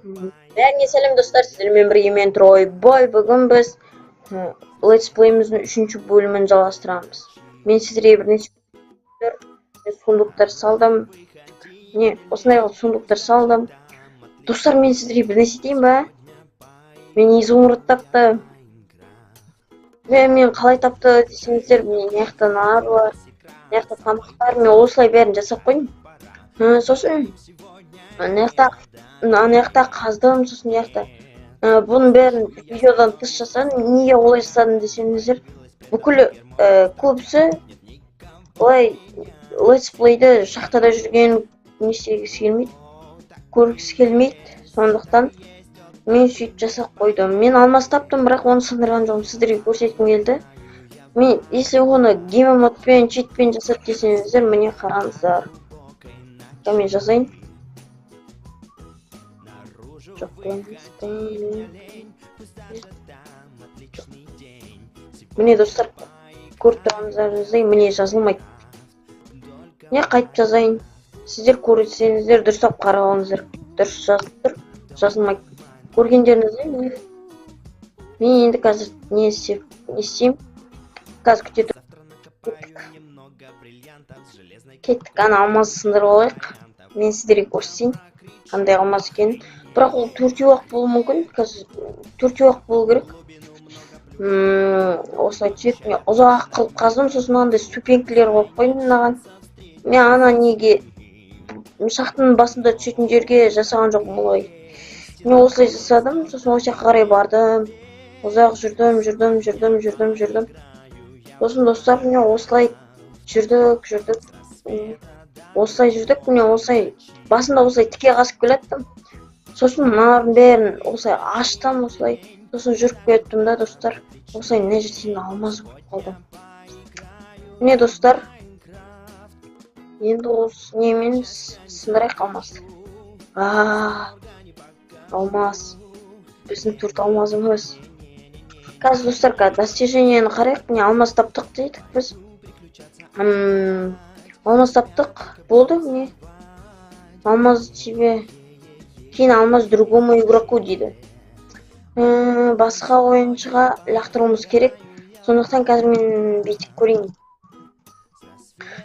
Бәріне сәлем, достар, сіздермен бірге мен, Трой Бой. Бүгін біз летсплейіміздің үшінші бөлімін жалғастырамыз. Мен сіздерге бірнеше сундуктар салдым. Не, осындай қылып сундуктар салдым. Достар, мен сіздерге бір нәрсе айтайын ба? Мен изумруд таптым. Мен қалай тапты десеңіздер, міне, мына жақта нар бар, мына жақта тамақтар, мен осылай бәрін жасап қойдым. Сосын ана жақта қаздым, сосын мына жақта бұның бәрін видеодан тыс жасадым. Неге олай жасадым десеңіздер, бүкіл көбісі олай летсплейді шахтада жүрген не істегісі келмейді, көргісі келмейді. Сондықтан мен сөйтіп жасап қойдым. Мен алмас таптым, бірақ оны сындырған жоқпын, сіздерге көрсеткім келді. Мен если оны гейммодпен, читпен жасап десеңіздер, міне, қараңыздар. Мен жасайын. Жоқ, былай емес, былай. Жоқ. Міне, достар, көріп тұрғандарыңыздай, міне, жазылмайды. Не, қайтып жазайын. Сіздер көрсеңіздер, дұрыстап қарап алыңыздар. Дұрыс жазылып тұр, жазылмайды. Көргендеріңіздей, міне. Мен енді қазір не істеп, не істеймін? Қазір, күте тұр. Кеттік. Кеттік, ана алмазды сындырып алайық. Мен сіздерге көрсетейін, қандай алмаз екенін. Бірақ ол төртеу ақ болуы мүмкін. Қазір төртеу ақ болу керек. Осылай түседі. Мен ұзақ қылып қаздым, сосын мынандай ступенькілер қойып қойдым мынаған. Мен ана неге шахтаның басында түсетін жерге жасаған жоқпын олай. Мен осылай жасадым, сосын осы жаққа қарай бардым. Ұзақ жүрдім, жүрдім, жүрдім, жүрдім, жүрдім. Сосын, достар, міне, осылай жүрдік, жүрдік. Осылай жүрдік, міне, осылай басында осылай тіке қасып келаттым. Сосын мыналардың бәрін осылай аштым, осылай. Сосын жүріп кеттім да, достар. Осылай мына жерден алмаз болып қалды. Міне, достар. Енді осы немен сындырайық алмазды. А, алмаз. Біздің төрт алмазымыз. Қазір, достар, қазір достижениені қарайық. Міне, алмаз таптық дейдік біз. Алмаз таптық. Болды, міне. Алмаз тебе. Кейін алмаз другому игроку дейді. Басқа ойыншыға лақтыруымыз керек. Сондықтан қазір мен бүйтіп көрейін.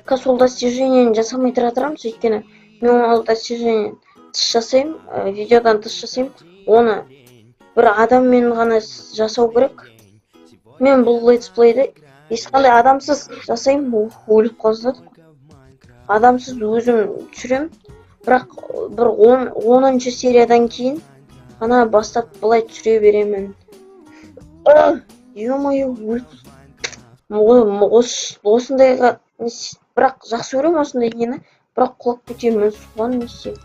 Қазір сол достижениені жасамай тұра тұрамыз, өйткені мен ол достижениені тыс жасаймын, видеодан тыс жасаймын. Оны бір адаммен ғана жасау керек. Мен бұл летсплейді ешқандай адамсыз жасаймын. Ух, өліп қалып. Адамсыз өзім түсіремін. Бірақ бір 10-шы сериядан кейін ғана бастап былай түсіре беремін. Ё-моё, өліп. Осындайға бірақ жақсы көремін осындай нені, бірақ құлап кетемін, соған не істеймін?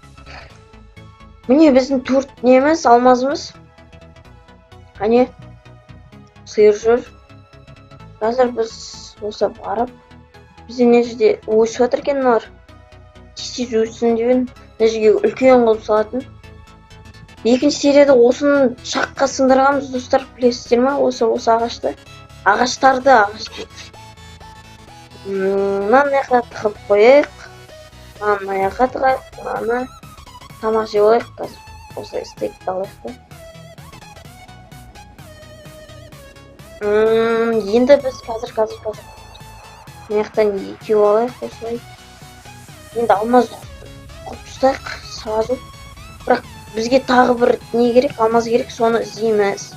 Міне, біздің төрт неміз, алмазымыз. Қане, сиыр жүр. Қазір біз осы барып, бізде мына жерде өсіп жатыр екен мыналар. Тез тез өссін деген, мына жерге үлкен қылып салатын. Екінші серияда осыны шаққа сындырғанбыз, достар, білесіздер ма? Осы ағашты. Ағаштарды, ағашты. Мынаны мына жаққа тығып қояйық. Мынаны мына жаққа тығайық. Мынаны тамақ жеп алайық қазір. Осылай стейкті алайық та. Енді біз қазір мына жақтан екеу алайық осылай. Енді алмазды құрып тастайық сразу. Бірақ бізге тағы бір не керек, алмаз керек, соны іздейміз.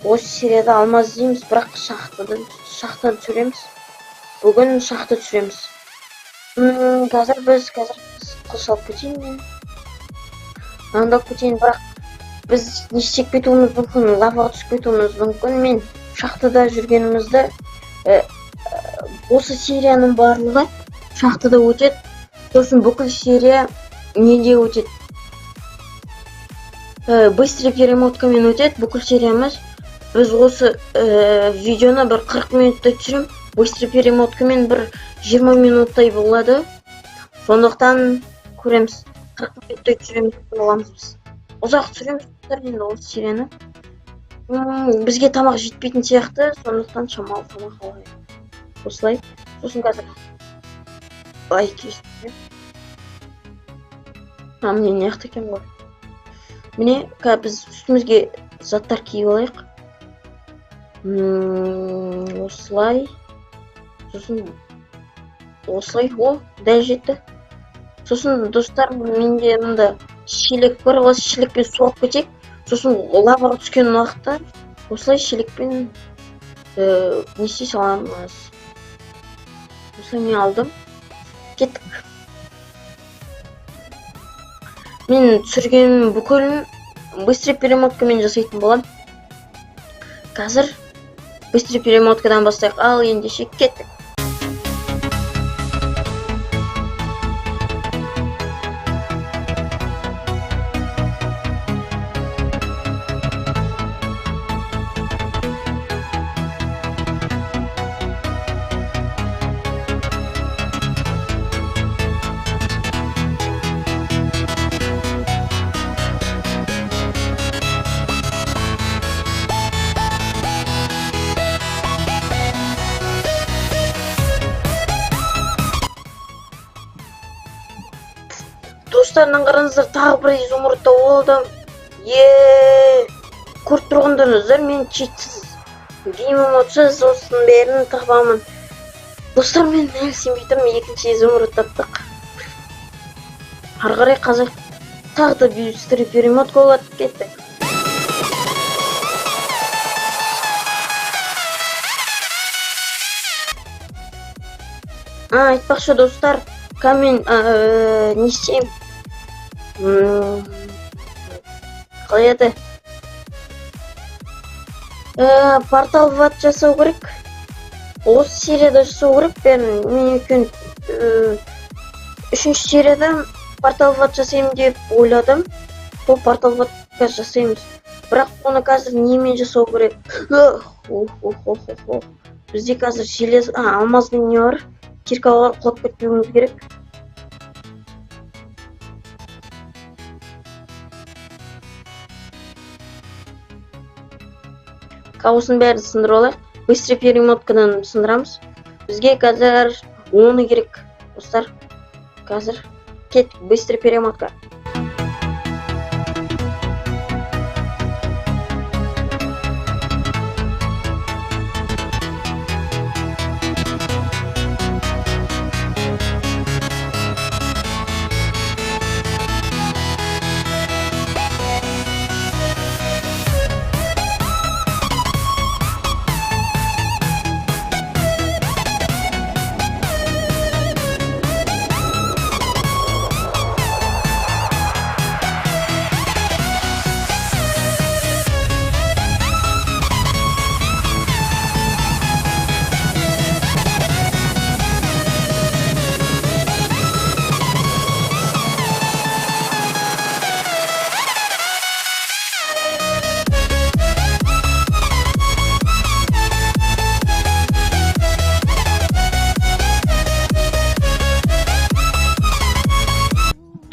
Осы серияда алмаз іздейміз, бірақ шахтаны түсіреміз. Бүгін шахта түсіреміз. Қазір біз қылыш алып кетейін мен. Мынаны алып кетейін, бірақ біз не істеп кетуіміз мүмкін, лаваға түсіп кетуіміз мүмкін. Мен шахтада жүргенімізді, осы серияның барлығы шахтада өтеді. Сосын бүкіл серия неде өтеді? Быстрый перемоткамен өтеді бүкіл сериямыз. Біз осы видеоны бір 40 минуттай түсіремін. Быстрый перемоткамен бір 20 минуттай болады. Сондықтан көреміз. 40 минуттай түсіреміз боламыз біз. Ұзақ түсіреміз, достар, енді осы серияны. Бізге тамақ жетпейтін сияқты, сондықтан шамалы тамақ алайық. Осылай. Сосын қазір былай кесіп. А, міне, мына жақта екен ғой. Міне, біз үстімізге заттар киіп алайық. Осылай. Сосын осылай, о, дәл жетті. Сосын достар, менде мында шелек бар, осы шелекпен соғып кетейік. Сосын лаваға түскен уақытта осылай шелекпен не істей саламыз. Осылай мен алдым. Кеттік. Мен түсірген бүкілін быстрый перемоткамен жасайтын боламын. Қазір быстрый перемоткадан бастайық. Ал ендеше кеттік. Достарынан қараңыздар, тағы бір изумруд тауып алдым. Көріп тұрғандарыңыздар, мен читсіз, гейммодсыз осының бәрін табамын. Достар, мен әлі сенбей тұрмын, екінші изумруд таптық. Ары қарай қазір тағы да быстрый перемотка болады. Кеттік. Айтпақшы достар, мен не істеймін? Қалай еді? Портал ват жасау керек. Осы серияда жасау керек. Мен өйткені үшінші серияда портал ват жасаймын деп ойладым. Сол портал ват қазір жасаймыз. Бірақ оны қазір немен жасау керек? Бізде қазір желез, алмаздың не бар? Киркаға құлап кетпеуіміз керек. Осының бәрін сындырып алайық. Быстрый перемоткадан сындырамыз. Бізге қазір оны керек. Достар, қазір кеттік, быстрый перемотка.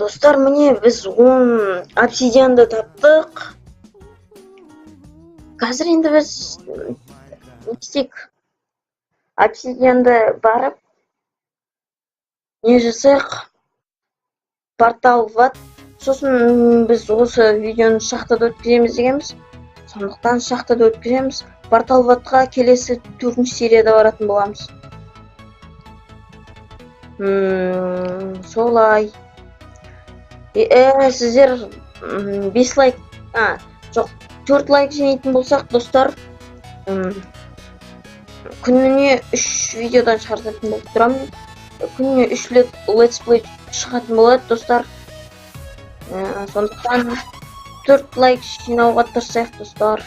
Достар, міне біз 10 обсидианды таптық. Қазір енді біз не істейік? Обсидианды барып не жасайық? Портал ват. Сосын біз осы видеоны шахтада өткіземіз дегенбіз. Сондықтан шахтада өткіземіз. Портал ватқа келесі 4-ші серияда баратын боламыз. Солай. Сіздер 5 лайк, жоқ, 4 лайк жинайтын болсақ, достар, күніне 3 видеодан шығартатын болып тұрамын. Күніне 3 летсплей шығатын болады, достар. Сондықтан 4 лайк жинауға тырысайық, достар.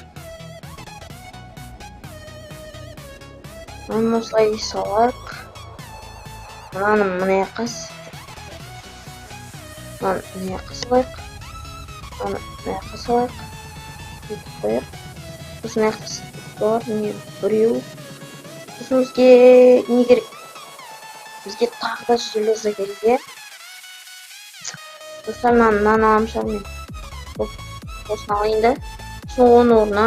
Мына осылай салайық. Мынаны мына жаққа мына жаққа салайық. Мынаны мына жаққа салайық. Бүйтіп қояйық. Сосын мына жақта бар, міне біреу. Сосын бізге не керек? Бізге тағы да железо керек, иә? Достар, мынаны аламын шығар мен. Осыны алайын да. Сосын оның орнына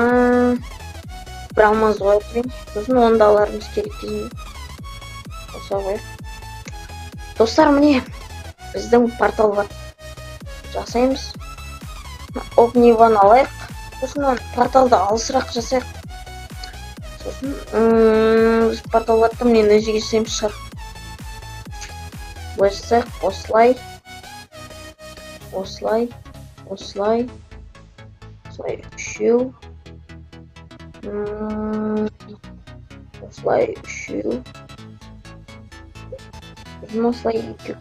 бір алмазды қойып тұрайын. Сосын оны да аларымыз керек кезінде. Осылай қояйық. Достар, міне біздің портал бар. Жасаймыз. Огниваны алайық. Сосын порталды алысырақ жасайық. Сосын біз порталдарды міне мына жерге жасаймыз шығар. Былай жасайық, осылай. Осылай, осылай. Осылай үшеу. Осылай үшеу. Осылай екеу.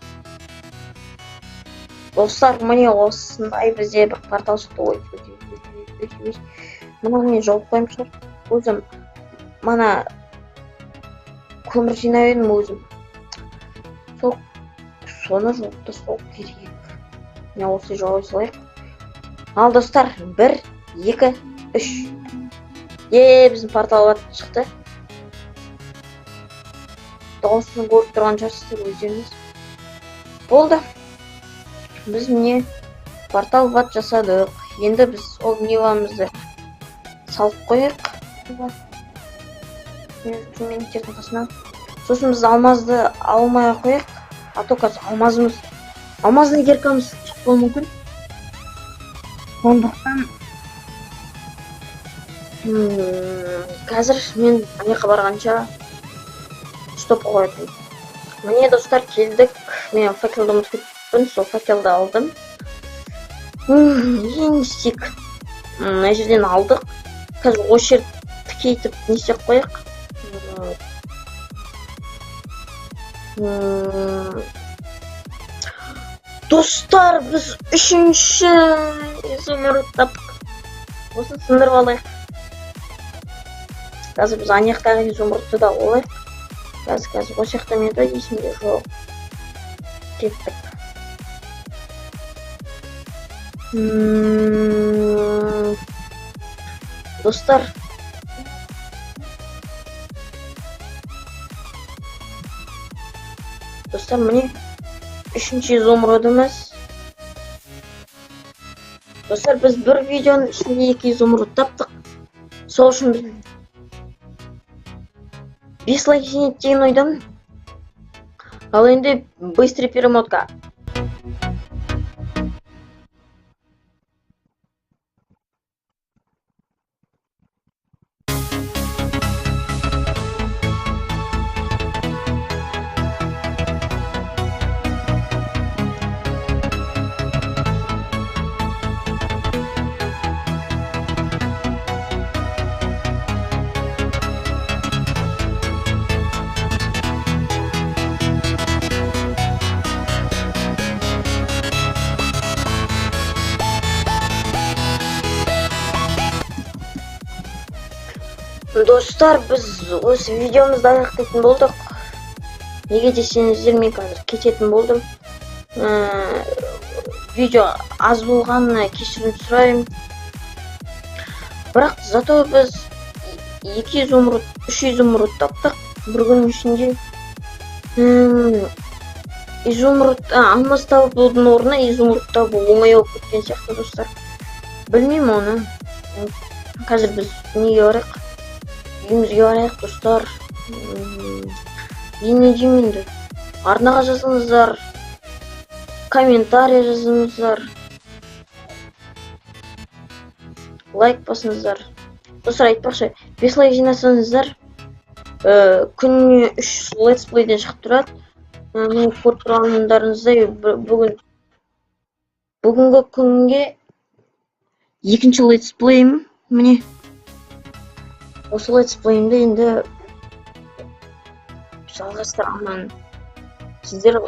Достар, міне осындай бізде бір портал шықты. Ой, мына мен жауып қоямын шығар. Өзім мана көмір жинап едім өзім. Соны жауып тастау керек. Міне осылай жауа салайық. Ал достар, 1, 2, 3. Біздің портал шықты. Дауысын көріп тұрған шығарсыздар өздеріңіз. Болды. Біз міне портал бат жасадық. Енді біз ол нивамызды салып қояйық. Инструменттердің қасына. Сосын біз алмазды алмай қояйық. А то қазір алмазный киркамыз шықпауы мүмкін. Сондықтан қазір мен ана барғанша стоп қоятын. Міне достар, келдік. Мен факелді ұмытып кеттім, сол факелді алдым. Енді істейік. Мына жерден алдық. Қазір осы жерді тікейтіп не істеп қояйық. Достар, біз үшінші изумруд таптық. Осыны сындырып алайық. Қазір біз ана жақтағы изумрудты да алайық. Қазір осы жақта мен де есімде жоқ. Кеттік. Достар, міне үшінші изумрудымыз. Достар, біз бір видеоның ішінде 2 изумруд таптық. Сол үшін біз 5 лайк жинайды деген ойдамын. Ал енді быстрый перемотка. Достар, біз осы видеомызды аяқтайтын болдық. Неге десеңіздер, мен қазір кететін болдым. Видео аз болғанына кешірім сұраймын. Бірақ зато біз 2 изумруд, 3 изумруд таптық бір күннің ішінде. Изумруд, алмаз табудың орнына изумруд табу оңай болып кеткен сияқты, достар. Білмеймін оны. Қазір біз неге барайық? Үйімізге барайық, достар. Не деймін енді? Арнаға жазыңыздар, комментарий жазыңыздар, лайк басыңыздар. Достар, айтпақшы, 5 лайк жинасаңыздар, күніне 3 летсплейден шығып тұрады. Мені көріп тұрғандарыңыздай, бүгінгі күнге екінші летсплейім міне. Осы летсплейімді енді жалғастырамын. Сіздер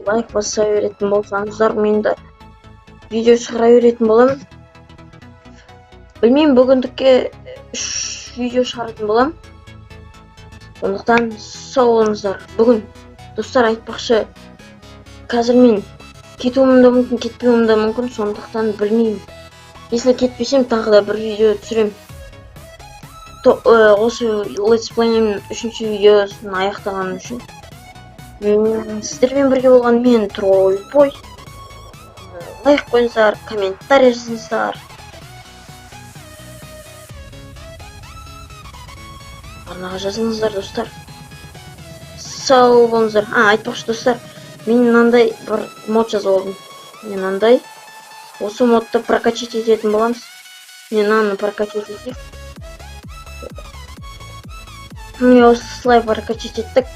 лайк баса беретін болсаңыздар, мен де видео шығара беретін боламын. Білмеймін, бүгіндікке 3 видео шығаратын боламын. Сондықтан сау болыңыздар. Бүгін, достар, айтпақшы, қазір мен кетуім де мүмкін, кетпеуім де мүмкін, сондықтан білмеймін. Если кетпесем, тағы да бір видео түсіремін. Осы летсплейімнің 3-ші видеосын аяқтағаным үшін. Сіздермен бірге болған мен Троллбой. Лайк қойыңыздар, комментарий жазыңыздар. Арнаға жазыңыздар, достар. Сау болыңыздар. Айтпақшы, достар, мен мынандай бір мод жазып алдым. Мен мынандай Осы модты прокачать ететін боламыз. Міне, мынаны прокачать етейік. Міне, осылай прокачать еттік.